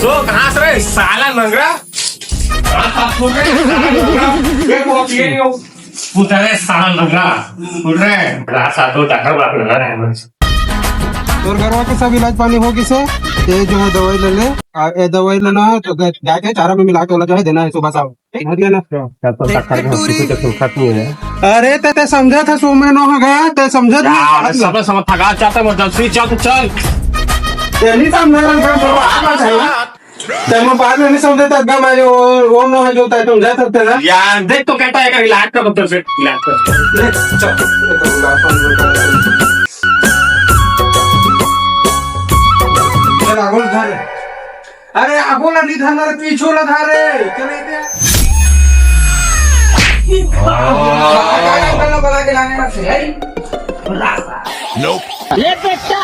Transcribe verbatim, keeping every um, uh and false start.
तो कहाँ से रे साला लंगड़ा? कहाँ से तू रे साला लंगड़ा? ये वो ये नहीं हो। उठ रे साला लंगड़ा, उठ रे। बड़ा सा तो डॉक्टर बाप लगा रहा है बस। तोर घरवा के सब इलाज पानी हो गिस हे। ये जो है दवाई ले ले, आ, ये दवाई लेना है तो गा-, गाय के चारा में मिला के ओला जो है देना है सुबह शाम। ठीक, समझ गया ना? क्या तो डॉक्टर के हॉस्पिटल के सुनता नहीं है। अरे ते, ते समझा था सो में न होगा, ते समझा था। यार, सब समझ थका चाहता है, इमरजेंसी, चल, चल। ये नहीं समझा रहा था, तो आ बस है ना। ते मैं बाद में नहीं समझा था, मैं जो वो, वो न है जो तय समझा सकते ना। यार, देख तो कहता है, इलाज कर, डॉक्टर से इलाज कर। ले, चल, ये तो इलाज कर। चल, आगो धर। अरे, आगो ला नहीं धर, अरे, पीछू ला धर रे। चल, ये दे। बला के लाने ना से, है? ले बेटा।